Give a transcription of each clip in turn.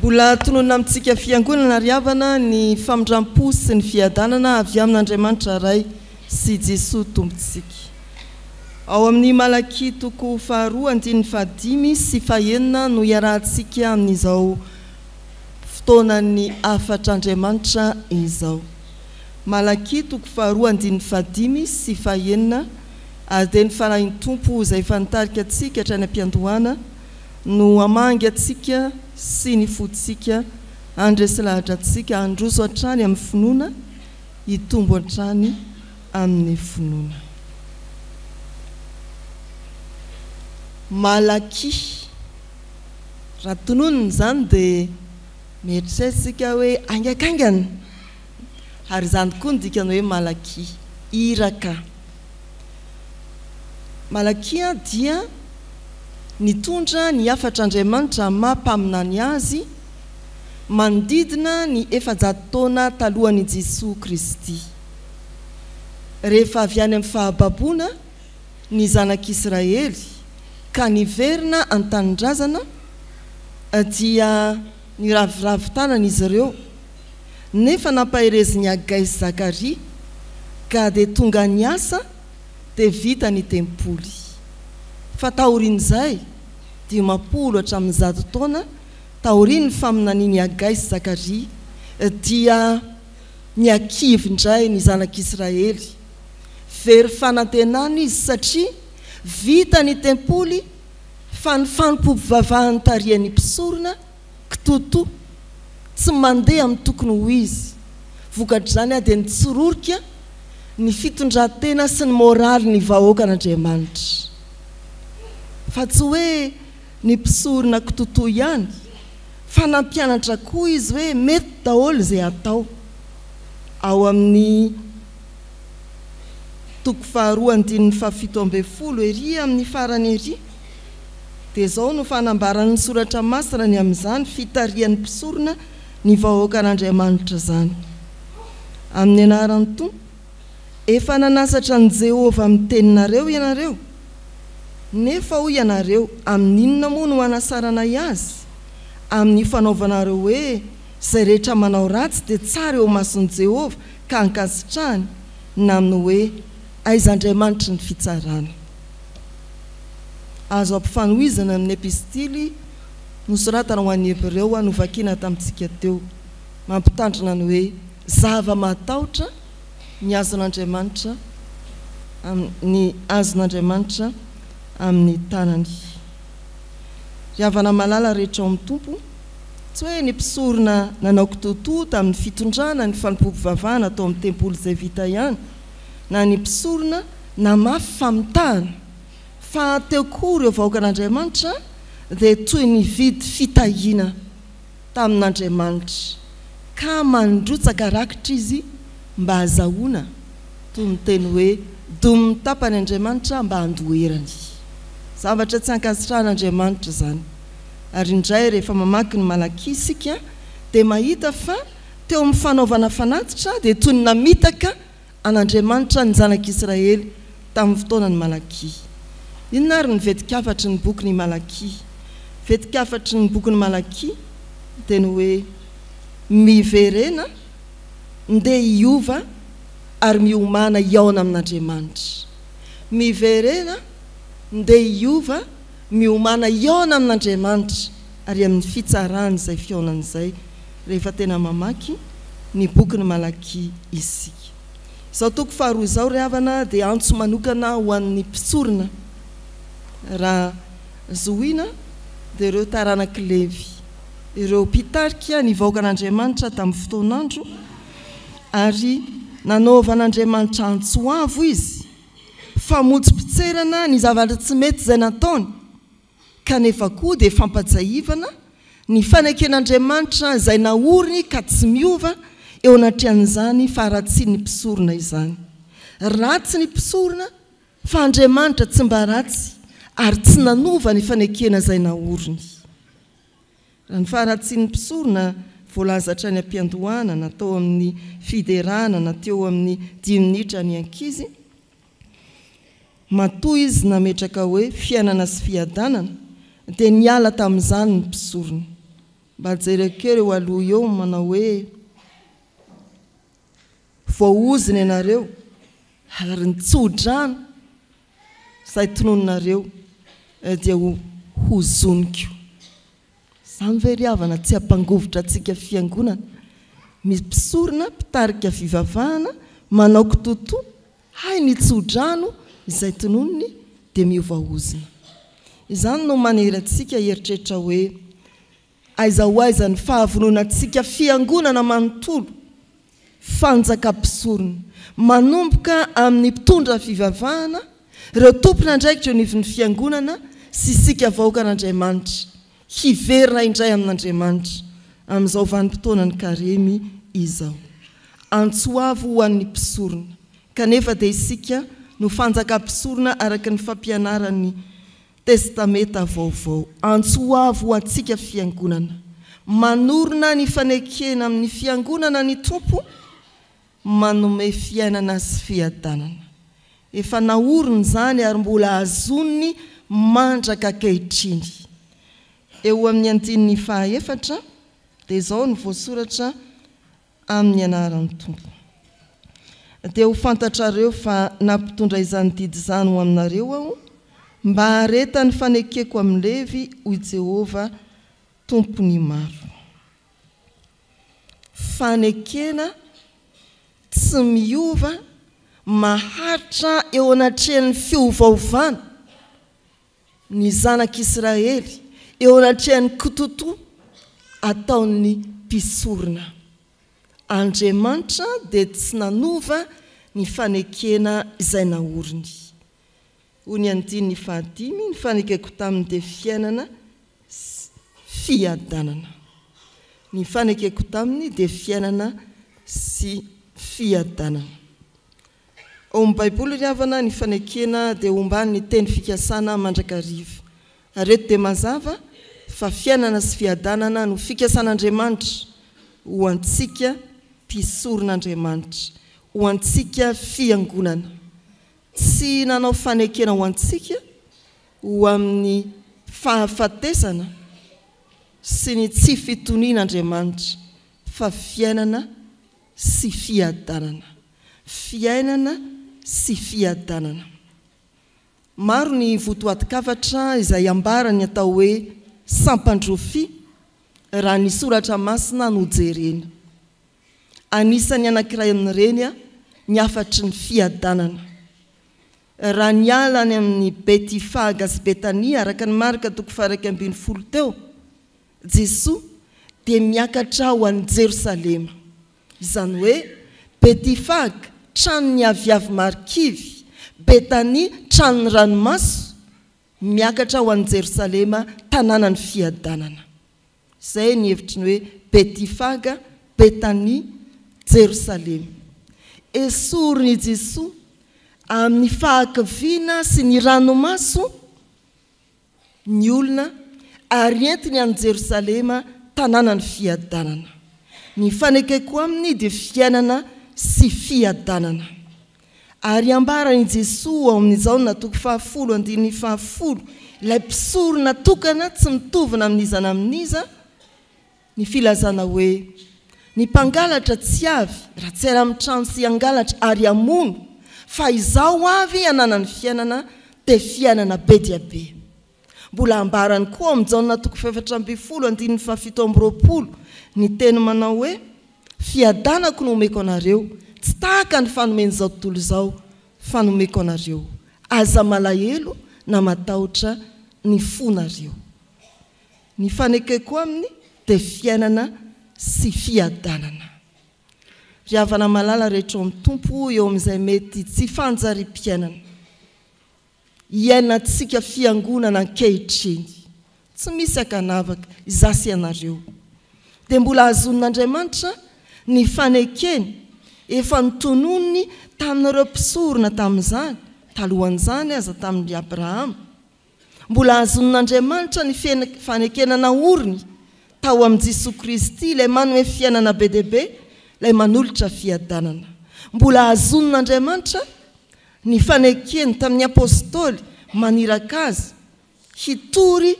Mbola tononina amintsika Fiangonana ry havana ny famindram-po sy ny fiadanana avy amin'Andriamanitra Ray sy Jesoa Tompontsika. Ao amin'ny Malakia toko faharoa andininy fahadimy sy fahenina no iarahantsika amin'izao fotoanan'ny hafatr'Andriamanitra izao. Malakia toko faharoa andininy fahadimy sy fahenina ary dia ny Fanahin'ny Tompo izay efa nitarika antsika hatrany am-piandohana no hamangy antsika sy ny fontsika, handresy lahatra antsika handroso hatrany amin'ny finoana, hitombo hatrany amin'ny finoana. Malakia. Raha tononina izany dia mieritreritra isika hoe haingankaingana. Ary izany koa no dikan'ny hoe Malakia, iraka. Malakia dia nitondra ny hafatr'Andriamanitra amin'ny maha mpaminany azy manodidina ny 400 taona talohan'i Jesoa Kristy. Rehefa avy any amin'ny fahababoana ny zanak'Israely ka niverina an-tanindrazana dia niraviravy tanana izy ireo nefa nampaherezin'i Hagay sy Zakaria ka dia tonga niasa dia vita ny tempoly. Fa taorian'izay, 50 hatramin'ny 100 taona taorian'ny faminanian'i Hagay sy Zakaria, dia nihakivy indray ny zanak'Israely. Very fanantenana izy satria vita ny tempoly fa ny fanompoam-pivavahan'ny tarihan'ny mpisorona kitoatoa, tsy mandeha amin'ny tokony ho izy. Vokatr'izany dia nitsororika ny fitondran-tena sy ny moraly ny vahoakan'Andriamanitra. Fa tsy hoe ny mpisorona kitoatoa ihany, fa nampianatra koa izy hoe mety daholo izay atao. Ao amin'ny toko faharoa andininy fahafito ambinifolo ery amin'ny farany ery, Dia izao no fanambaran'ny Soratra Masina ny amin'izany fitarihan'ny mpisorona ny vahoakan'Andriamanitra izany, Amin'ny anaran'ny Tompo, efa nanasatra an'i Jehovah amin'ny teninareo ianareo, nefa hoy ianareo, Amin'inona moa no hanasaranay Azy? Amin'ny fanaovanareo hoe, Izay rehetra manao ratsy dia tsara eo imason'i Jehovah ka ankasitrahany, na amin'ny hoe, Aiza Andriamanitry ny fitsarana? Azo ampifanohizana amin'ny epistily nosoratana ho an'ny Hebreo novakina tamintsika teo, mampitandrina ny hoe zava-mahatahotra ny azon'Andriamanitra ny azon'Andriamanitra amin'ny tanany. Ry havana malala rehetra ao amin'ny Tompo, tsy hoe ny mpisorona nanao kitoatoa tamin'ny fitondrana ny fanompoam-pivavahana tao amin'ny tempoly izay vita ihany, na ny mpisorona namafy famitahana, fa teo koa ireo vahoakan'Andriamanitra dia toy ny nividy fitahiana tamin'Andriamanitra, ka mandrotsaka rakitra izy mba hazahoana, toy ny teny hoe domin'ny tapany Andriamanitra mba handoherany. Zavatra tsy ankasitrahan'Andriamanitra izany. Ary indray rehefa mamaky ny Malakia isika dia mahita fa teo amin'ny fanaovana fanatitra dia toy ny namitaka an'Andriamanitra ny zanak'Israely tamin'ny fotoanan'i Malakia. Inona àry ny vetin-kafatry ny bokin'i Malakia? Vetin-kafatry ny bokin'i Malakia dia ny hoe, Miverena, ndeha hiova ary miomàna hihaona amin'Andriamanitra. Miverena, ndeha hiova, miomàna hihaona amin'Andriamanitra ary amin'ny fitsarany izay fihaonana izay rehefa tena mamaky ny bokin'i Malakia isika. Izao toko faharoa izao ry havana dia antso manokana ho an'ny mpisorona. Raha zohiana dia ireo taranak'i Levy, ireo mpitarika ny vahoakan'Andriamanitra tamin'ny fotoan'andro, ary nanaovan'Andriamanitra antso avo izy, famotsipotserana ny zavatra tsy mety izay nataony, kanefa koa dia fampatsiahivana ny faneken'Andriamanitra izay naoriny ka tsy miova eo anatrehan'izany faharatsian'ny mpisorona izany. Ratsy ny mpisorona fa Andriamanitra tsy mba ratsy ary tsy nanova ny fanekena izay naoriny. Raha ny faharatsian'ny mpisorona voalaza hatrany am-piandohana na tao amin'ny fiderana na teo amin'ny dimy minitra ny ankizy, Matoa izy nametraka hoe fiainana sy fiadanana, dia niala tamin'izany ny mpisorona. Mba jereo kely eo aloha eo manao hoe voaozona ianareo ary ny tso-drano izay tononinareo dia ho hozoniko. Izany ve ry havana tsy hampangovitra antsika fiangonana? Misy mpisorona mpitarika fivavahana manao kitoatoa hay ny tso-drano izay tononiny dia miova ozona. Izany no manery antsika hieritreritra hoe aiza ho aiza ny fahavononantsika fiangonana manontolo, fanjakam-pisorona, manomboka amin'ny mpitondra fivavahana, ireo tompon'andraikitra eo anivon'ny fiangonana sy isika vahoakan'Andriamanitra, hiverina indray amin'Andriamanitra amin'izao vanim-potoanan'ny Karemy izao. Antso avo ho an'ny mpisorona, kanefa dia isika no fanjakam-pisorona araka ny fampianaran'ny Testamenta Vaovao. Antso avo ho antsika Fiangonana. Manorina ny fanekena amin'ny Fiangonana ny Tompo, manome fiainana sy fiadanana. Efa naoriny izany ary mbola azoniny mandraka ankehitriny. Eo amin'ny andininy fahaefatra dia izao no voasoratra amin'ny anaran'ny Tompo. Dia ho fantatrareo fa nampitondra izany didy izany ho aminareo Aho, mba haharetan'ny fanekeko amin'i Levy, hoy Jehovah, Tompon'ny maro. Fanekena tsy miova maharitra eo anatrehan'ny fiovaovana ny zanak'Israely eo anatrehan'ny kitotoa ataon'ny mpisorona. Andriamanitra dia tsy nanova ny fanekena izay naoriny. Hoy ny andininy fahadimy, Ny fanekeko taminy dia fiainana sy fiadanana. Ny fanekeko taminy dia fiainana sy fiadanana. Ao amin'ny Baiboly ry havana, ny fanekena dia omban'ny teny fikasana mandrakariva. Ary eto dia mazava fa fiainana sy fiadanana no fikasan'Andriamanitra ho antsika mpisoron'Andriamanitra, ho antsika fiangonana. Tsy nanao fanekena ho antsika ho amin'ny fahafatesana sy ny tsy fitoniana Andriamanitra fa fiainana sy fiadanana. Fiainana sy fiadanana. Maro ny votoatin-kafatra izay ambaran'ny atao hoe sampan-drofia raha ny soratra masina no jerena. Anisan'ny anankiray amin'ireny ny hafatry ny fiadanana. Raha niala any amin'ny Betifaga sy Betania araka ny Marka toko faha-11 teo, Jesoa dia miakatra ho any Jerosalema. Izany hoe Betifaga, tranon'ny aviavy marikivy, Betania, tranon'ny ranomaso, miakatra ho any Jerosalema, tanànan'ny fiadanana. Izay ny hevitry ny hoe Betifaga, Betania, Jerosalema. Esorin' i Jesoa amin'ny fahakiviana sy ny ranomaso ny olona ary entiny any Jerosalema, tanànan'ny fiadanana. Ny fanekeko aminy dia fiainana sy fiadanana. Ary ambaran' i Jesoa ao amin' ny Jaona toko fahafolo andininy fahafolo, ilay mpisorona tokana tsy mitovina amin' iza na amin' iza, ny filazana hoe, Ny mpangalatra tsy avy raha tsy ary amin' ny trano sy hangalatra ary hamono, fa Izaho avy hanana ny fiainana, dia fiainana be dia be. Mbola ambarany koa ao amin' Jaona toko fahefatra ambin'ny folo andininy fahafito amby roapolo ny teny manao hoe, Fiadanako no omeko anareo, tsy tahaka ny fanomen'izao tontolo izao fa nomeko anareo. Aza malahelo na matahotra ny fonareo. Ny fanekeko aminy dia fiainana sy fiadanana. Ry havana malala rehetra ao amin'ny Tompo, eo amin'izay mety tsy fanjariam-piainana iainantsika fiangonana ankehitriny, tsy misy ankanavaka, izaho sy ianareo, dia mbola hazonin'Andriamanitra ny fanekeny efa notononiny tamin'ireo mpisorona tamin'izany, talohan'izany aza tamin'i Abrahama. Mbola hazonin'Andriamanitra ny fanekena naoriny tao amin'i Jesoa Kristy, ilay manome fiainana be dia be, ilay manolotra fiadanana. Mbola hazonin'Andriamanitra ny fanekeny tamin'ny Apostoly maniraka azy hitory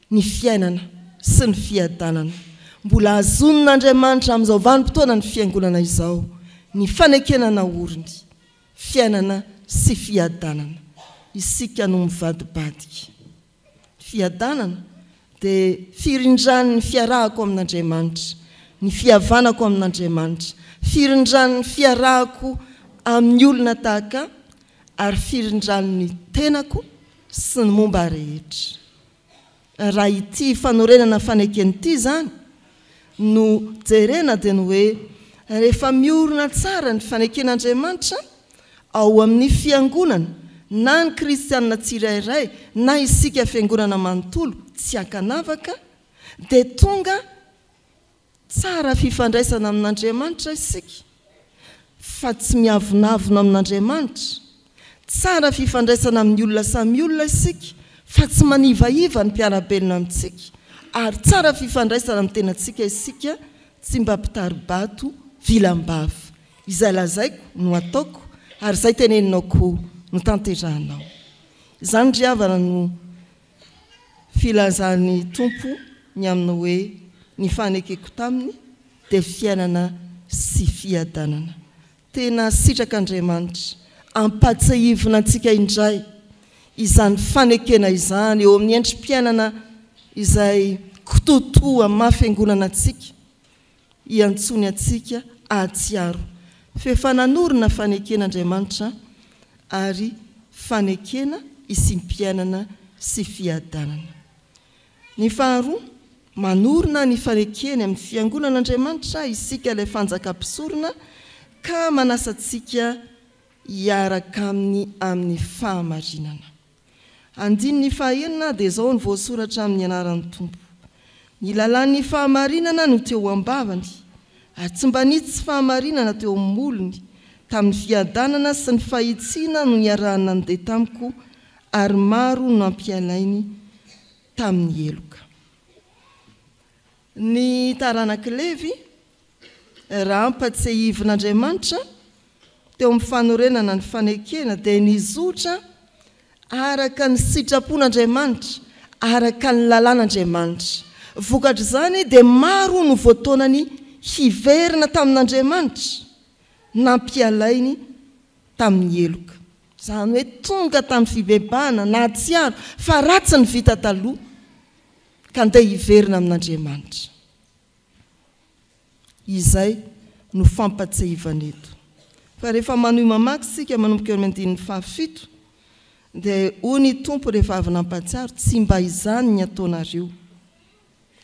ny fiainana sy ny fiadanana. Mbola hazonin'Andriamanitra amin'izao vanim-potoanan'ny Fiangonana izao ny fanekena naoriny, fiainana sy fiadanana. Isika no mivadibadika. Fiadanana dia firindran'ny fiarahako amin'Andriamanitra, ny fihavanako amin'Andriamanitra, firindran'ny fiarahako amin'ny olona tahaka ahy ary firindran'ny tenako sy ny momba ahy rehetra. Raha ity fanorenana fanekena ity izany no jerena dia ny hoe rehefa miorina tsara ny faneken'Andriamanitra ao amin'ny fiangonana na ny kristianina tsirairay na isika fiangonana manontolo tsy ankanavaka dia tonga Tsara fifandraisana amin'Andriamanitra isika, fa tsy miavonavona amin'Andriamanitra. Tsara fifandraisana amin'ny olona samy olona isika, fa tsy manivaiva ny mpiara-belona amintsika. Ary tsara fifandraisana amin'ny tenantsika isika, tsy mba mpitari-bato vilam-bava. Izay lazaiko no ataoko, ary izay teneninao koa no tanterahanao. Izany ry havana no Filazan'ny Tompo ny amin'ny hoe ny fanekeko taminy dia fiainana sy fiadanana. Tena sitrak'Andriamanitra ampatsiahivina antsika indray izany fanekena izany eo amin'ny endri-piainana izay kitoatoa maha fiangonana antsika. Iantsoany antsika hahatsiaro fa efa nanorina fanekena Andriamanitra ary fanekena hisiam-piainana sy fiadanana. Ny faharoa, manorina ny fanekeny amin'ny Fiangonana Andriamanitra isika ilay fanjakam-pisorona ka manasa antsika hiaraka aminy amin'ny fahamarinana. Andininy fahaenina dia izao no voasoratra amin'ny anaran'ny Tompo, Ny lalàn'ny fahamarinana no teo am-bavany, ary tsy mba nisy tsy fahamarinana teo amin'ny molony, tamin'ny fiadanana sy ny fahitsiana no niarahany nandeha tamiko, ary maro no nampialainy tamin'ny heloka. Ny taranak'i Levy, raha ampatsiahivin'Andriamanitra teo amin'ny fanorenana ny fanekena, dia nizotra araka ny sitrapon'Andriamanitra, araka ny lalàn'Andriamanitra. Vokatr'izany dia maro no voataonany hiverina tamin'Andriamanitra, nampialainy tamin'ny heloka. Izany hoe tonga tamin'ny fibebahana, nahatsiaro fa ratsy ny vita taloha, ka andeha hiverina amin'Andriamanitra. Izay no fampatsiahivana eto. Fa rehefa manohy mamaky isika manomboka eo amin'ny andininy fahafito dia hoy ny Tompo rehefa avy nampahatsiaro, tsy mba izany ny ataonareo.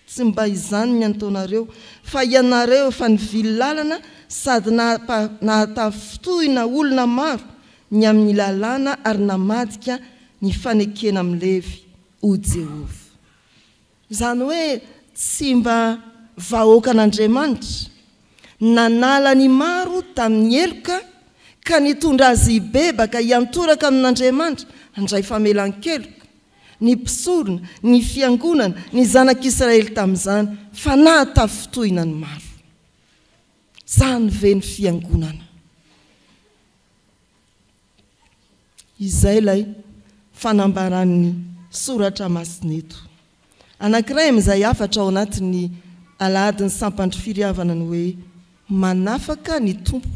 Tsy mba izany ny ataonareo, fa ianareo efa nivily lalana sady nahatafintohina olona maro ny amin'ny lalàna ary namadika ny fanekena amin'i Levy, hoy Jehovah. Izany hoe tsy mba vahoakan'Andriamanitra. Nanala ny maro tamin'ny heloka ka nitondra azy hibebaka hiantoraka amin'Andriamanitra, handray famelan-keloka, ny mpisorona, ny fiangonana, ny zanak'Israely tamin'izany, fa nahatafintohina ny maro. Izany ve ny fiangonana? Izay ilay fanambaran'ny Soratra Masina eto. Anankiray amin'izay hafatra ao anatin'ny Alahadin'ny Sampandry Firiavana ny hoe manafaka ny Tompo.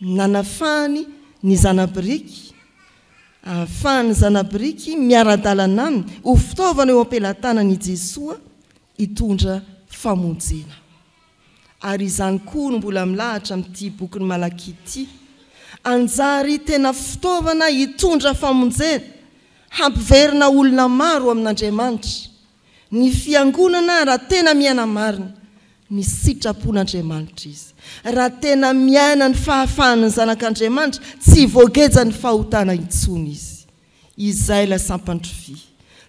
Nanafahany ny zana-biriky, ahafahan'ny zana-biriky miara-dalana aminy ho fitaovana eo am-pelatanany i Jesoa hitondra famonjena. Ary izany koa no mbola milahatra amin'ity bokin'i Malakia ity. Hanjary tena fitaovana hitondra famonjena, hampiverina olona maro amin'Andriamanitra, ny fiangonana raha tena miaina marina ny sitrapon'Andriamanitra izy. Raha tena miaina ny fahafahan'ny zanak'Andriamanitra, tsy voagejan'ny fahotana intsony izy. Izay ilay sampan-drofia.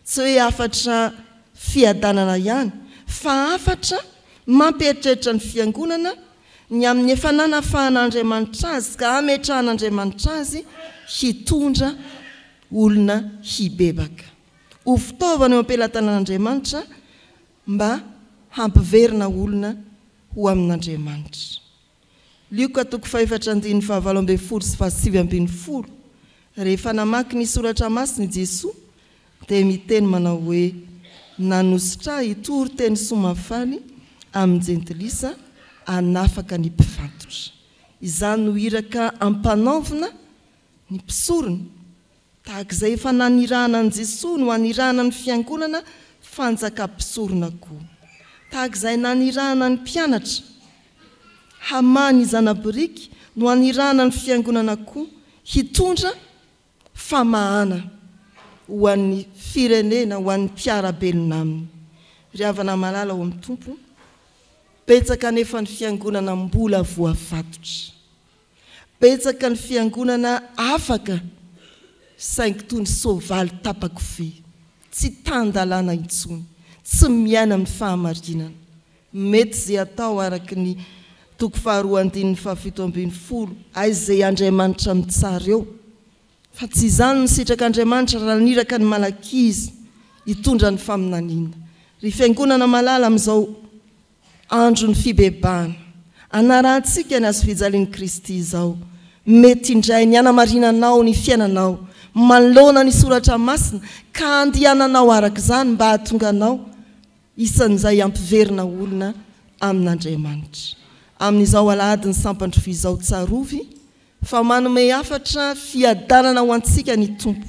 Tsy hoe hafatra fiadanana ihany, fa hafatra mampieritreritra ny Fiangonana ny amin'ny efa nanafahan'Andriamanitra azy ka hametrahan'Andriamanitra azy hitondra olona hibebaka. Ho fitaovana eo am-pelatanan'Andriamanitra mba hampiverina olona ho amin'Andriamanitra. Lioka toko fahefatra andininy fahavalo ambin'ny folo sy fahasivy ambin'ny folo, Rehefa namaky ny Soratra Masina i Jesoa dia miteny manao hoe, Nanosotra ahy hitory teny soa mahafaly amin'ny jentilisa hanafaka ny mpifantotra. Izany no iraka ampanaovina ny mpisorona. Tahaka izay efa nanirahana an'i Jesoa no anirahana ny Fiangonana fanjakam-pisorona koa. Tahaka izay nanirahana ny mpianatra hamaha ny zana-biriky no anirahana ny Fiangonana koa hitondra famahana ho an'ny firenena, ho an'ny mpiara-belona aminy. Ry havana malala ao amin'ny Tompo, betsaka anefa ny Fiangonana mbola voafatotra. Betsaka ny fiangonana afaka saingy toy ny soavaly tapa-kofehy, tsy tan-dalàna intsony, tsy miaina amin'ny fahamarinana. Mety izay atao araka ny toko faharoa andininy fahafito ambinifolo, aiza izay Andriamanitra mitsara eo? Fa tsy izany no sitrak'Andriamanitra raha naniraka an'i Malakia Izy hitondra ny faminaniana. Ry fiangonana malala amin'izao Andron'ny fibebahana. Anarahantsika ny hazofijalian'i Kristy izao. Mety indray ny hanamarinanao ny fiainanao manoloana ny Soratra Masina ka handehananao araka izany mba hahatonga anao isan'izay hampiverina olona amin'Andriamanitra. Amin'izao alahadin'ny Sampandrofia izao tsarovy fa manome hafatra fiadanana ho antsika ny Tompo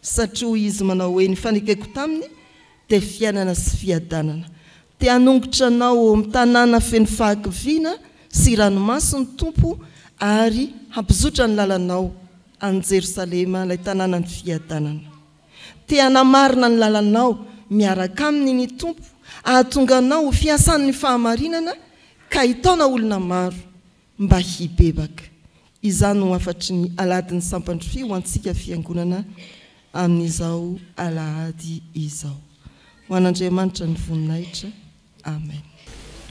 satria hoy Izy manao hoe ny fanekeko taminy dia fiainana sy fiadanana. Te hanongotra anao ao amin'ny tanàna feno fahakiviana sy ranomaso ny Tompo ary hampizotra ny lalanao any Jerosalema, ilay tanànan'ny fiadanana. Te hanamarina ny lalanao miaraka Aminy ny Tompo, hahatonga anao ho fiasan'ny fahamarinana ka hitaona olona maro mba hibebaka. Izany no hafatry ny Alahadin'ny Sampandrofia ho antsika Fiangonana amin'izao Alahady izao. Ho an'Andriamanitra ny voninahitra. Amen.